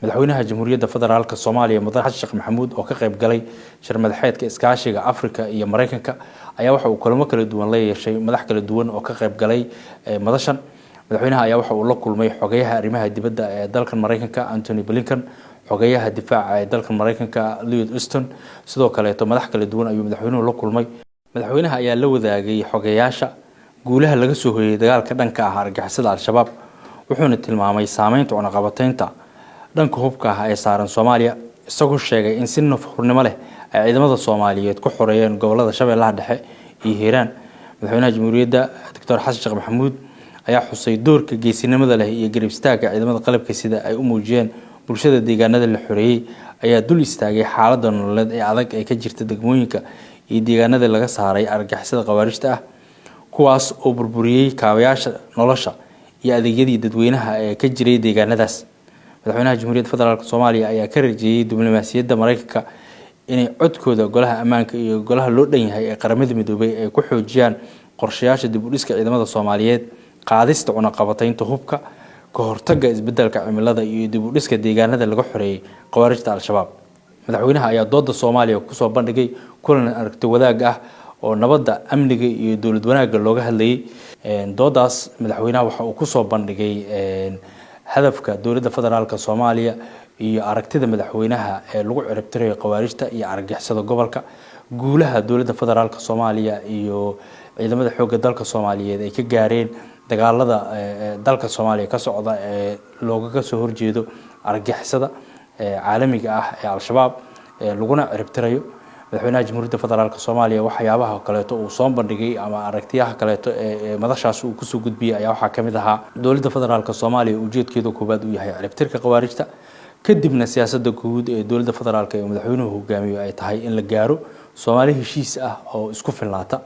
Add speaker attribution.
Speaker 1: Madaxweynaha Jamhuuriyadda Federaalka Soomaaliya, Mudane Xasan Sheekh Maxamuud, oo ka qayb galay shir madaxeedka iskaashiga Afrika iyo Mareykanka, ayaa waxa uu kulamo kala duwan la yeeshay madax kala duwan oo ka qayb galay madashan. Madaxweynaha ayaa waxa uu la kulmay xogayaha arrimaha dibadda ee dalkan Mareykanka, Antony Blinken, xogayaha difaaca ee dalkan Mareykanka, Lloyd Austin. Sidoo kaleeto madax kala duwan ayuu madaxweynuhu la kulmay. Madaxweynaha ayaa la wadaagay xogayaasha guulaha laga soo hoyay dagaalka dhanka ah argagixisada Al-Shabaab, wuxuuna tilmaamay saameynta cunaqabateynta dhanka hubka ah ee saaran Soomaaliya, isagoo sheegay in si nafhurnimo leh ay ciidamada Soomaaliyeed ku xoreeyeen gobolada Shabeellaha Dhexe iyo Hiiraan. Madaxweynaha Jamhuuriyadda, Doctor Xasan Sheekh Maxamuud, ayaa xusay doorka geesinimada leh iyo garab istaagga ciidamada qalabka sida ay u muujiyeen bulshada deegaanada la xoreeyey, ayaa dul istaagay xaaladda nololeed ee adag ee ka jirta degmooyinka iyo deegaanada laga saaray argagixisada khawaarijta ah, kuwaas oo burburiyey kaabayaasha nolosha iyo adeegyadii dadweynaha ee ka jiray deegaanadaas. Madaxweynaha Jamhuuriyadda Federaalka Soomaaliya ayaa ka rajeeyey diblomaasiyadda Mareykanka inay codkooda Golaha Ammaanka iyo golaha loo dhan yahay ee Qaramada Midoobay ay ku xoojiyaan qorshayaasha dib u dhiska ciidamada Soomaaliyeed, qaadista cunaqabataynta hubka, ka hortagga isbedelka cimilada iyo dib u dhiska deegaanada laga xoreeyey khawaarijta Al-Shabaab. Madaxweynaha ayaa dooda Soomaaliya kusoo bandhigay kulan aragti wadaag ah oo nabadda, amniga iyo dowlad wanaagga looga hadlayay. Doodaas madaxweynaha waxa uu kusoo bandhigay hadafka dowladda federaalka Soomaaliya iyo aragtida madaxweynaha ee lagu ciribtirayo khawaarijta iyo argagixisada gobolka, guulaha dowladda federaalka Soomaaliya iyo ciidamada xoogga dalka Soomaaliyeed ay ka gaareen dagaalada dalka Soomaaliya ka socda ee loogaga soo horjeedo argagixisada caalamiga ah ee Al-Shabaab, laguna ciribtirayo. Madaxweynaha Jamhuuriyadda Federaalka Soomaaliya waxyaabaha kaleeto uu soo bandhigay ama aragtiyaha kaleeto ee madashaas uu kusoo gudbiyey ayaa waxaa kamid ahaa dowladda federaalka Soomaaliya ujeedkeeda koowaad uu yahay ciribtirka khawaarijta, kadibna siyaasadda guud ee dowladda federaalka ee madaxweynuhu hogaamiyo ay tahay in la gaaro Soomaali heshiis ah oo isku filnaata.